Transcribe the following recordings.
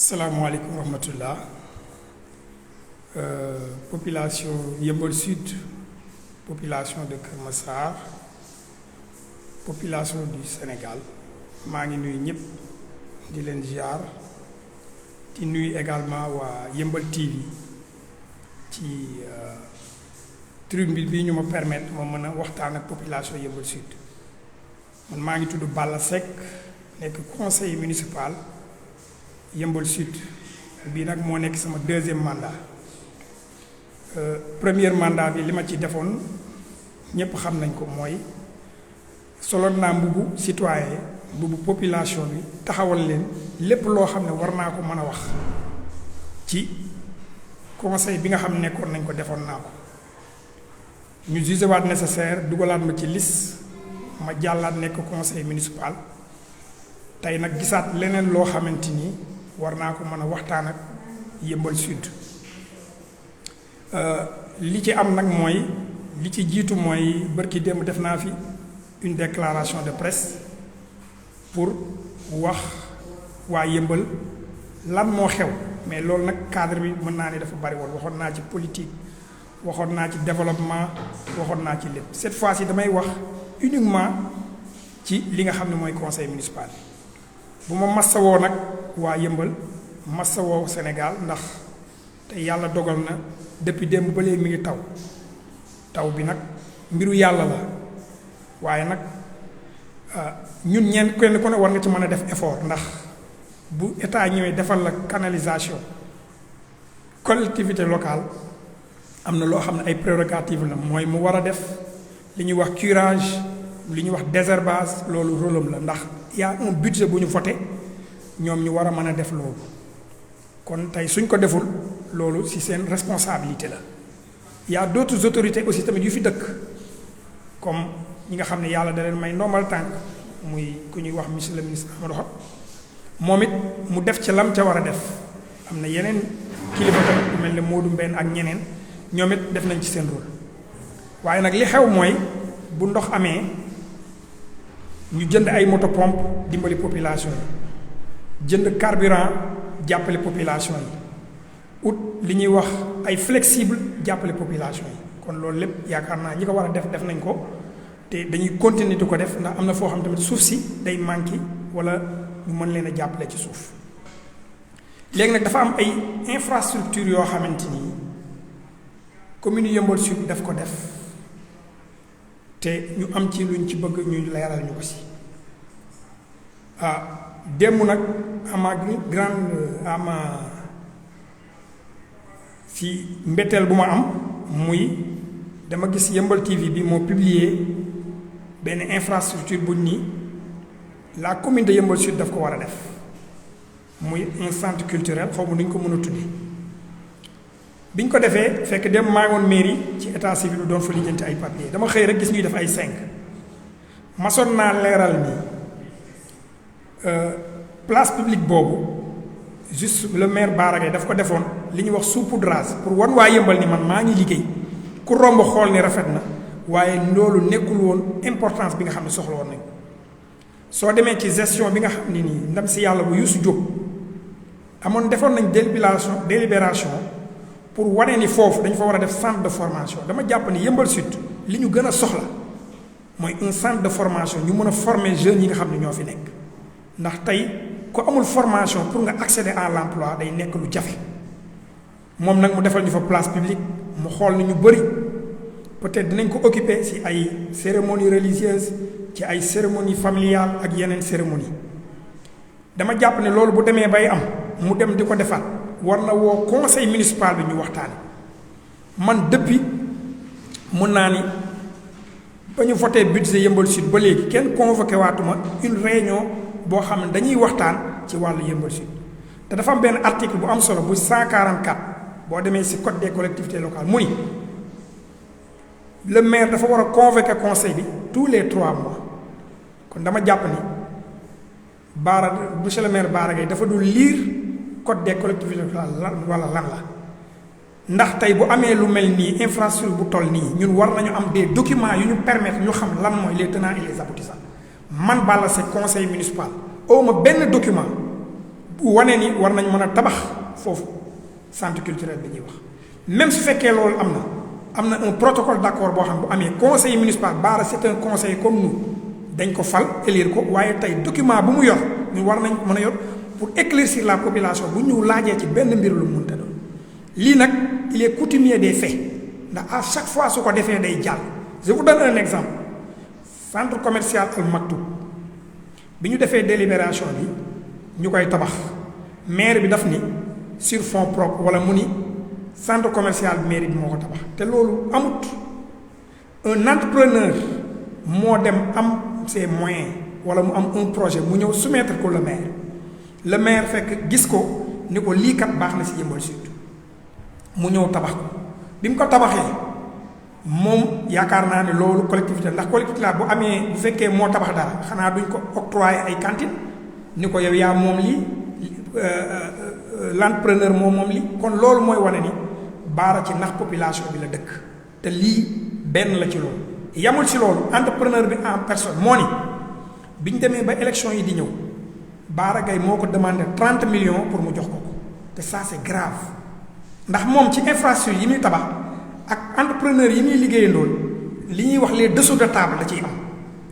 salaamaaleykum wa rahmatullah population Yeumbeul Sud population de Kër Massar population du Sénégal maa ngi nuyu ñëpp di leen ziar di nuyu également waa Yeumbeul TV ci tribune bi ñu ma permettre ma mën a waxtaan ak population Yeumbeul Sud man maa ngi tudd Balla Seck nekk conseiller municipal Yeumbeul Sud bii nag moo nekk sama deuxième mandat premier mandat bi li ma ci defoon ñëpp xam nañ ko mooy soloon naa mbubu citoyen mbubu population bi taxawal leen lépp loo xam ne war naa ko mën a wax ci conseil bi nga xam nekkoon nañ ko defoon naa ko ñu jugé waat nécessaire dugalaat ma ci liste ma jàllaat nekk conseil municipal tey nag gisaat leneen loo xamante ni war naa ko mën a waxtaan ak Yeumbeul Sud li ci am nag mooy li ci jiitu mooy bërki démb def naa fi une déclaration de presse pour wax waa Yeumbeul lan moo xew mais loolu nag cadre bi mën naa ne dafa bari woon waxoon naa ci politique waxoon naa ci développement waxoon naa ci lépp cette fois-ci damay wax uniquement ci li nga xam ne mooy conseil municipal bu ma massawoo nag waa Yeumbeul massawoo Sénégal ndax te yàlla dogal na depuis démb ba léegi mi ngi taw bi nag mbiru yàlla la waaye nag ñun ñeen kenn ku ne war nga ci mën a def effort ndax bu état ñëwee defal la canalisation collectivité locale am na loo xam ne ay prérogatives la mooy mu war a def li ñuy wax curage li ñuy wax désherbage loolu rôle am la ndax y a un budget bu ñu voté ñoom ñu war a mën a def loolu kon tey suñ ko deful loolu ci seen responsabilité la y a d'autres autorités aussi tamit yu fi dëkk comme ñi nga xam ne yàlla da leen may ndombal tànk muy ku ñuy wax monsieur le ministre Amadou Hott moom it mu def ca lam ca war a def am na yeneen kilifa tamit ku mel ne Modou Mbène ak ñeneen ñoom it def nañ ci seen rôle waaye nag li xew mooy bu ndox amee ñu jënd ay moto pompe dimbali population yi jënd carburant jàppale population yi ut li ñuy wax ay flexible jàppale population yi kon loolu lépp yaakaar naa ñi ko war a def nañ ko te dañuy continuer di ko def ndax am na foo xam tamit suuf si day manqué wala ñu mën leen a jàppale ci suuf léegi nag dafa am ay infrastructure yoo xamante ni commune Yeumbeul Sud daf ko def te ñu am ci luñ ci bëgg ñu leeral ñu ko si démb nag ci mbetteel bu ma am muy dama gis Yeumbeul TV bi moo publier benn infrastructure buñ ni la commune de Yeumbeul Sud daf ko war a def muy un centre culturel xaw ma nuñ ko mën a tudde biñ ko defee fekk dem maa ngi woon mairie ci état civil bi doon fa lijjanti ay papier dama xëy rek gis ñuy def ay 5 masoon naa leeral ni place publique boobu juste le maire Baragay daf ko defoon li ñuy wax saupoudrage pour wan waa Yeumbeul ni man maa ngi liggéey ku romb xool ni rafet na waaye loolu nekkul woon importance bi nga xam ne soxla woon nañ soo demee ci gestion bi nga xam ne nii ndam si yàlla bu Youssou Diop amoon defoon nañ délibération pour wane ni foofu dañ fa war a def centre de formation dama jàpp ni Yeumbeul Sud li ñu gën a soxla mooy un centre de formation ñu mën a former jeunes yi nga xam ne ñoo fi nekk ndax tey ku amul formation pour nga accéder à l'emploi day nekk lu jafe moom nag mu defal ñu fa place publique mu xool ni ñu bëri peut-être dinañ ko occuper ci ay cérémonie religieuse ci ay cérémonie familiale ak yeneen cérémonie dama jàpp ne loolu bu demee bay am mu dem di ko defaat war na woo conseil municipal bi ñu waxtaane man depuis mun naa ni ba ñu voté budget Yeumbeul Sud ba léegi kenn convoqué waatuma une réunion boo xam ne dañuy waxtaan ci wàllu Yeumbeul Sud te dafa am benn article bu am solo bu 144 boo demee ci code des collectivités locales mu ni le maire dafa war a convoquer conseil bi tous les 3 mois kon dama jàpp ni monsieur le maire Baragay dafa dul lire code des collectivités locales wala lan la ndax tey bu amee lu mel nii infrastructure bu toll nii ñun war nañu am des documents yu ñu permettre ñu xam lan mooy les tenants et les aboutissants man Balla Seck conseil municipal awma benn document wane ni war nañ mën a tabax foofu centre culturel bi ñuy wax. même su fekkee loolu am na un protocole d'accord boo xam bu amee conseil municipal Bara c'est un conseil comme nous dañ ko fal élire ko waaye tey document bu mu yor ñu war nañ ko mën a yor pour éclaircir la population bu ñu laajee ci benn mbir lu mu mënta doon. lii nag il est coutumier des faits ndax à chaque fois su ko defee day jàll. je vous donne un exemple centre commercial Al Maktoum bi ñu defee délibération bi ñu koy tabax maire bi daf ni sur fonds propres wala mu ni centre commercial bi mairie bi moo ko tabax te loolu amut. un entrepreneur moo dem am ses moyens wala mu am un projet mu ñëw soumettre ko le maire fekk gis ko ni ko lii kat baax na si Yeumbeul Sud mu ñëw tabax ko bi mu ko tabaxee moom yaakaar naa ne loolu collectivité ndax collectivité la bu amee bu fekkee moo tabax dara xanaa duñ ko octroyer ay cantine ni ko yow yaa moom lii l'entrepreneur moom lii kon loolu mooy wane ni Bara ci nax population bi la dëkk te lii benn la ci loolu. yamul ci loolu entrepreneur bi en personne moo ni bi ñu demee ba élection yi di ñëw Bara Gaye moo ko demandé 30 millions pour mu jox ko te ça c'est grave ndax moom ci infrastructure yi muy tabax ak entrepreneur yi muy liggéeyandool li ñuy wax les dessous de table da ciy am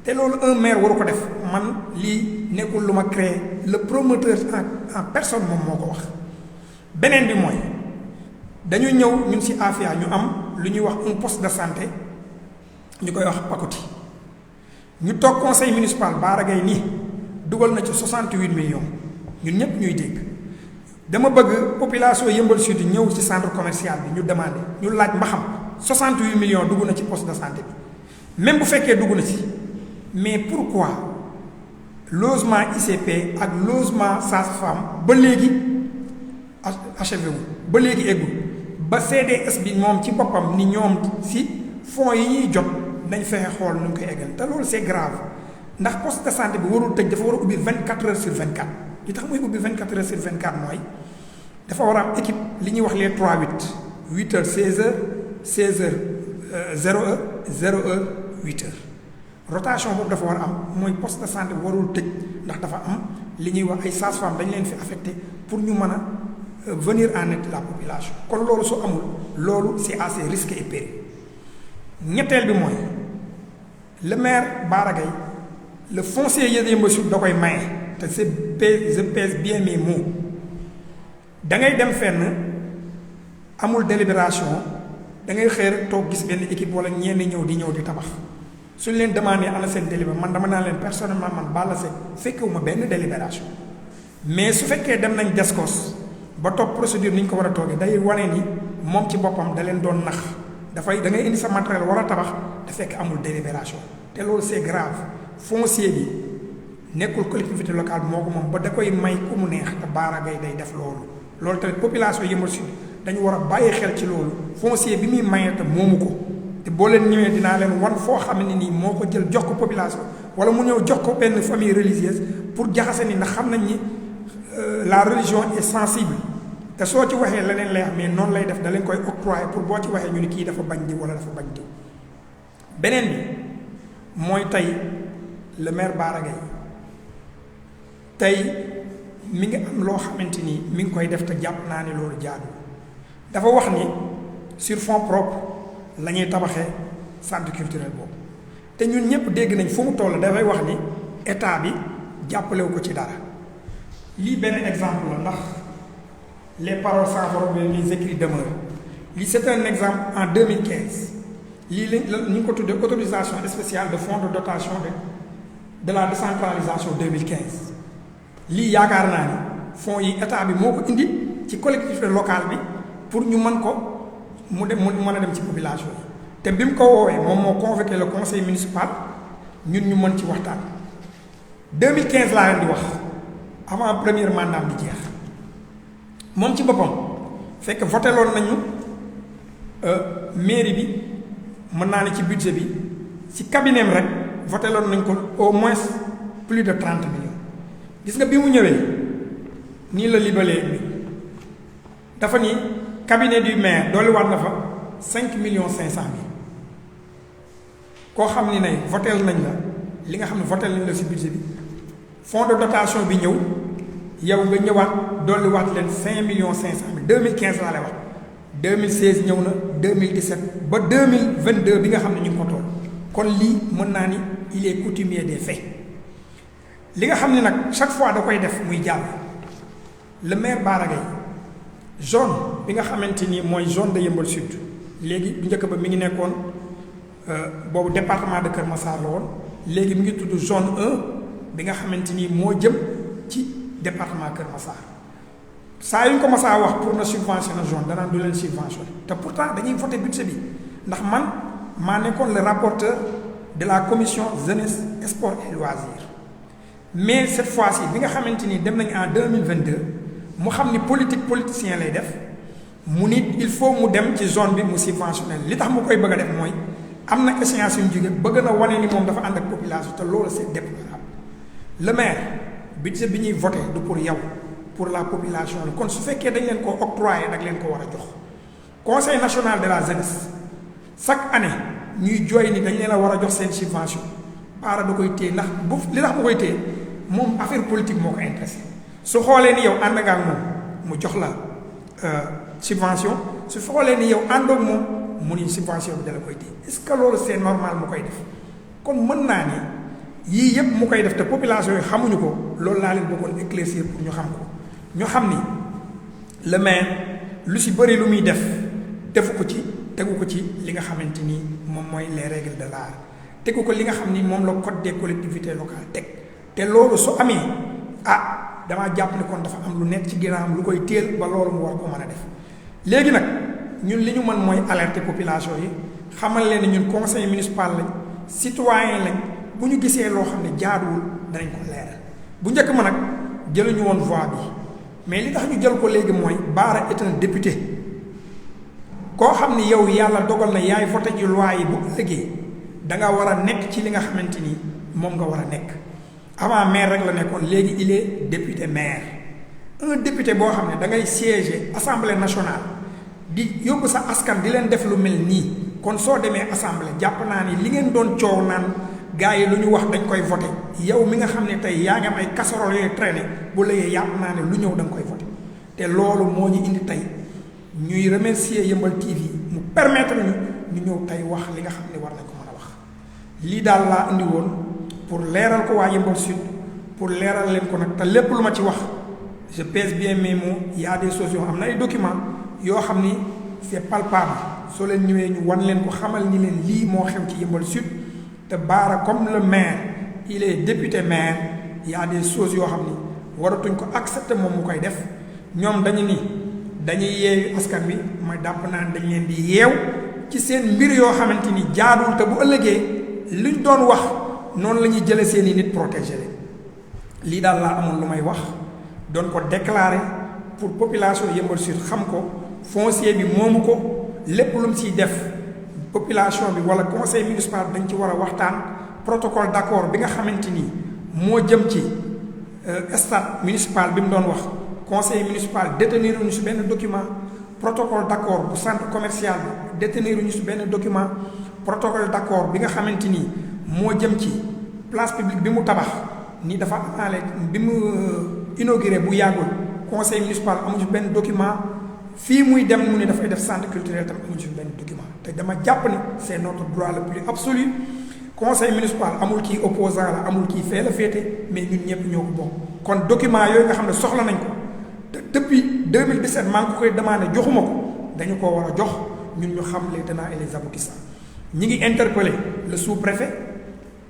te loolu un maire waru ko def man lii nekkul lu ma créé le promoteur en personne moom moo ko wax. beneen bi mooy dañu ñëw ñun ci Afia ñu am lu ñuy wax un poste de santé ñu koy wax Pakoti ñu toog conseil municipal Bara Gaye nii dugal na ci 68 millions ñun ñëpp ñuy dégg dama bëgg population Yeumbeul Sud ñëw ci centre commercial bi ñu demandé ñu laaj ma xam 68 millions dugg na ci poste de santé bi même bu fekkee dugg na ci mais pourquoi logement ICP ak logement sage-femme ba léegi achevé wu ba léegi eggul ba CDS bi moom ci boppam ni ñoom ci fonds yi ñuy jot nañ fexe xool nu ñu koy eggal te loolu c'est grave ndax poste de santé bi warul tëj dafa war a ubbi 24 heures sur 24 li tax muy ubbi 24 heures sur 24 mooy dafa war a am équipe li ñuy wax les 3-8 8 heures 16 heures 16 heures 0 heure 0 heure 8 heures rotation boobu dafa war a am mooy poste de santé bi warul tëj ndax dafa am li ñuy wax ay sages-femmes dañ leen fi affecté pour ñu mën a venir en aide de la population kon loolu su amul loolu c'est assez risqué et périlleux. ñetteel bi mooy le maire Bara Gaye le foncier Yeumbeul Sud da koy maye te je pèse bien mes mots da ngay dem fenn amul délibération da ngay xëy rek toog gis benn équipe wala ñenn ñëw di tabax suñ leen demandé ana seen délibération man dama naa leen personnellement man Balla Seck fekkewuma benn délibération mais su fekkee dem nañ DSCOS ba topp procédure ni ñu ko war a toogee day wane ni moom ci boppam da leen doon nax dafay da ngay indi sa matériel war a tabax te fekk amul délibération te loolu c'est grave foncier bi nekkul collectivité locale bi moo ko moom ba da koy may ku mu neex te Bara Gaye day def loolu tamit population Yeumbeul Sud dañu war a bàyyi xel ci loolu foncier bi muy maye te moomu ko te boo leen ñëwee dinaa leen wan foo xam ne nii moo ko jël jox ko population wala mu ñëw jox ko benn famille religieuse pour jaxase ni ndax xam nañ ni la religion est sensible te soo ci waxee leneen lay wax mais noonu lay def da leen koy octroyer pour boo ci waxee ñu ni kii dafa bañ diw wala dafa bañ diw. beneen bi mooy tey le maire Bara Gaye tey mi ngi am loo xamante ni mi ngi koy def te jàpp naa ne loolu jaadu dafa wax ni sur fonds propres la ñuy tabaxee centre culturel boobu te ñun ñëpp dégg nañ fu mu toll dafay wax ni état bi jàppalewu ko ci dara lii benn exemple la ndax les paroles s'envolent les écrits demeurent lii c'est un exemple en 2015 lii la ñu ngi ko tuddee autorisation spéciale de fonds de dotation de la décentralisation 2015 lii yaakaar naa ni fonds yi état bi moo ko indi ci collectivité locale bi pour ñu mën ko mu mën a dem ci population yi te bi mu ko woowee moom moo convoqué le conseil municipal ñun ñu mën ci waxtaan 2015 laa leen di wax avant premier mandat bi jeex moom ci boppam fekk voté loon nañu mairie bi mën naa ne ci budget bi ci cabinet rek voté loon nañ ko au moins plus de 30 millions gis nga bi mu ñëwee nii la libalee bi dafa ni cabinet du maire dooli waat na fa 5 millions 500 mille koo xam ni ne voté nañ la li nga xam ne voté nañ la ci budget bi fonds de dotation bi ñëw yow nga ñëwaat dolliwaat leen 5 millions 500 mille 2015 laa lay wax 2016 ñëw na 2017 ba 2022 bi nga xam ne ñu ngi ko toll kon lii mën naa ni il est coutumier des faits li nga xam ne nag chaque fois da koy def muy jàll le maire Bara Gaye zone bi nga xamante ni mooy zone de Yeumbeul Sud léegi bu njëkk ba mi ngi nekkoon boobu département de Kër Massar la woon léegi mi ngi tudd zone 1 bi nga xamante ni moo jëm ci département Kër Massar saa yu ñu ko Massar wax pour na subventionner zone danaan du leen subventionner te pourtant dañuy voté budget bi ndax man maa nekkoon le rapporteur de la commission jeunesse sport et loisirs mais cette fois-ci bi nga xamante ni dem nañu en 2022 mu xam ni politicien lay def mu nit il faut mu dem ci zone bi mu subventionné li tax mu koy bëgg a def mooy am na échéance yu ñu jóge bëgg na wane ni moom dafa ànd ak population te loolu c'est déplorable le maire budget bi ñuy voté du pour yow pour la population la kon su fekkee dañ leen ko octroyé dag leen ko war a jox conseil national de la jeunesse chaque année ñuy jooy ni dañ leen a war a jox seen subvention Bara da koy téye ndax bu li tax mu koy téye moom affaire politique moo ko intéressé su xoolee ni yow ànd nga ak moom mu jox la subvention su xoolee ni yow àndoog moom mu ni subvention bi dala koy téye est-ce que loolu c'est normal mu koy def kon mën naa ni yii yëpp mu koy def te population yi xamuñu ko loolu laa leen bëggoon éclaircir pour ñu xam ko ñu xam ni le maire lu si bëri lu muy def defu ko ci tegu ko ci li nga xamante ni moom mooy les règles de l'art tegu ko li nga xam ni moom la code des collectivités locales teg te loolu su amee damaa jàpp ne kon dafa am lu nekk ci ginnaawam lu koy téel ba loolu mu war ko mën a def léegi nag ñun li ñu mën mooy alerter population yi xamal leen ne ñun conseil municipal lañ citoyen lañ bu ñu gisee loo xam ne jaaduwul danañ ko leeral bu njëkk ma nag jëluñu woon voix bi mais li tax ñu jël ko léegi mooy Bara est un député koo xam ni yow yàlla dogal na yaay voté ji loi yi bu ëllëgee da nga war a nekk ci li nga xamante ni moom nga war a nekk avant maire rek la nekkoon léegi il est député maire un député boo xam ne da ngay siéger assemblée nationale di yóbbu sa askan di leen def lu mel nii kon soo demee assemblée jàpp naa ni li ngeen doon coow naan gars yi lu ñu wax dañ koy voté yow mi nga xam ne tey yaa ngi am ay casserole yooyu traîné bu lëyee yàpp naa ne lu ñëw da nga koy voté te loolu moo ñu indi tey ñuy remercier Yeumbeul TV mu permettre ñu ñëw tey wax li nga xam ne war nañ ko mën a wax lii daal laa indi woon pour leeral ko waa Yeumbeul Sud pour leeral leen ko nag te lépp lu ma ci wax je pèse bien mes mots y a des choses yoo am na ay documents yoo xam ni c'est palpable soo leen ñëwee ñu wan leen ko xamal ni leen lii moo xew ci Yeumbeul Sud te Bara comme le maire il est député maire y a des choses yoo xam ni waratuñ ko accepter moom mu koy def ñoom dañu ni dañuy yeewu askan wi mooy dàpp naan dañ leen di yeew ci seen mbir yoo xamante ni jaadul te bu ëllëgee luñ doon wax noonu la ñuy jëlee seen i nit protégé leen lii daal laa amoon lu may wax doon ko déclarer pour population Yeumbeul Sud xam ko foncier bi moomu ko lépp lu mu siy def population bi wala conseil municipal dañ ci war a waxtaan protocole d'accord bi nga xamante ni moo jëm ci stade municipal bi mu doon wax conseil municipal détenir ñu si benn document protocole d'accord bu centre commercial bi détenir ñu si benn document protocole d'accord bi nga xamante ni moo jëm ci place publique bi mu tabax ni dafa amaale bi mu inauguré bu yàggul conseil municipal amuñu benn document fii muy dem mu ne dafay def centre culturel tam amuñu benn document te dama jàpp ni c'est notre droit le plus absolu conseil municipal amul kii opposant la amul kii fee la féete mais ñun ñëpp ñoo ko bokk kon document yooyu nga xam ne soxla nañ ko te depuis 2017 maa ngi ko koy demandé joxuma ko dañu ko war a jox ñun ñu xam les tenants et les aboutissants ñi ngi interpellé le sous-préfet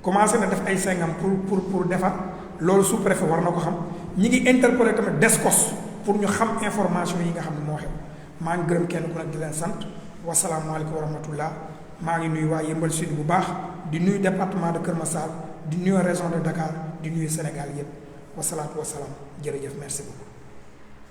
commencé na def ay sengam pour defar loolu sous-préfet war na ko xam ñi ngi interpellé tamit DSCOS pour ñu xam information yi nga xam ne moo xew maa ngi gërëm kenn ku nekk di leen sant wasalaamualeykum wa rahmatullah maa ngi nuyu waa Yeumbeul Sud bu baax di nuyu département de Kër Massar di nuyu région de Dakar di nuyu Sénégal yépp wasalaatu wasalaam jërëjëf merci beaucoup